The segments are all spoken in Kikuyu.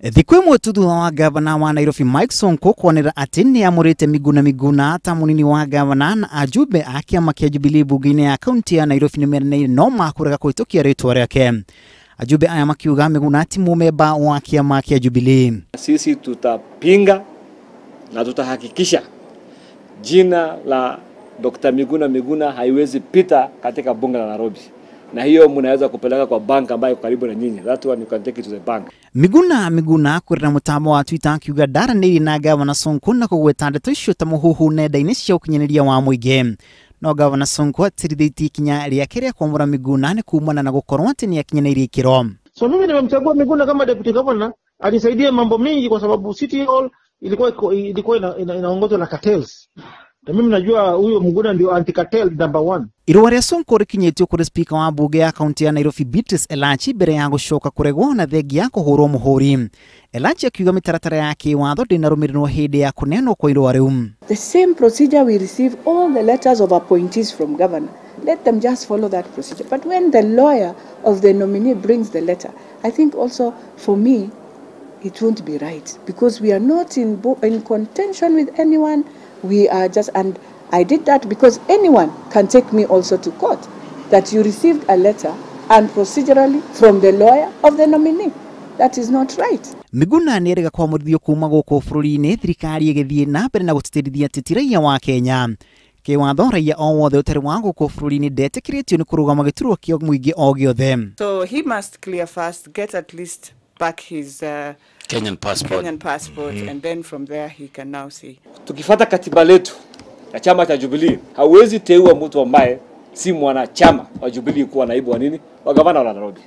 Thikũ ĩmwe tu thutha wa gavana wa Nairobi Mike Sonko kuonera atĩ nĩ amũrĩte Miguna Miguna ta mũnini wa gavana na ajumbe a kĩama kĩa Jubilee bunge-inĩ ya kaunti ya Nairobi nĩ meranĩire no makũrega kũhĩtũkia rĩtwa rĩake. Ajumbe aya makiuga Miguna ti mũmemba wa kĩama kĩa Jubilee. Sisi tutapinga na tutahakikisha jina la Dr. Miguna Miguna haiwezi pita katika bunge la Nairobi. Na hiyo mnaweza kupeleka kwa bank ambayo iko karibu na nyinyi. That one you can take it to the bank. Miguna Miguna kwĩrĩra mũtambo wa Twitter akiuga ndaranĩirie na gavana Sonko na kũgweta ndeto icio ta mũhuhu nenda-inĩ cia ũkinyanĩria wa mũingĩ. No gavana Sonko atirithĩtie ikinya rĩake rĩa kwamũra Miguna nĩ kumana na gũkorwo atĩ nĩ akinyanĩirie ikĩro. So mimi nimemchagua Miguna kama deputy governor anisaidie mambo mingi kwa sababu City Hall ilikuwa inaongozwa na cartels. Na mimi najua huyo Miguna ndio anti-cartel number 1. Irũa rĩa Sonko rĩkinyĩtio kũrĩ speaker wa bunge ya kaunti ya Nairobi Beatrice Elachi mbere ya gũcoka kũregwo na thengia ya kũhũrwo mũhũri. Elachi akiuga mĩtaratara ya kĩwatho ndĩnarũmĩrĩrwo hĩndĩ ya kũneanwo kwa irũa rĩu. The same procedure we receive all the letters of appointees from governor. Let them just follow that procedure. But when the lawyer of the nominee brings the letter, I think also for me it won't be right because we are not in contention with anyone. We are just, and I did that because anyone can take me also to court, that you received a letter and procedurally from the lawyer of the nominee. That is not right. Miguna nĩerĩga kwamũrithio kuma gũkũ bũrũri-inĩ thirikari ĩgĩthiĩ na mbere na gũtĩtĩrithia atĩ ti raia wa Kenya. Kĩwatho raia o wothe ũtarĩ wa gũkũ bũrũri-inĩ ndetĩkĩrĩtio nĩ kũrũgama gĩturwa kĩa mũingĩ o gĩothe. So he must clear first, get at least back his Kenyan passport. Kenyan passport, and then from there he can now see. Tukifuata katiba letu ya chama cha Jubilee, hauwezi teua mtu ambaye si mwanachama wa Jubilee kuwa naibu wa nini wa gavana wa Nairobi.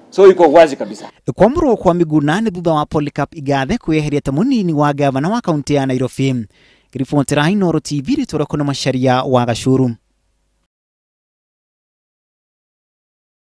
So iko wazi kabisa. Kwamũrwo kwa Miguna nĩ thutha wa Polycarp Igathe kwĩyeheria ta mũnini wa gavana wa kaunti ya Nairobi. Ngĩribotera Inooro TV rĩtwa rĩakwa nĩ Macharia wa Gacuru.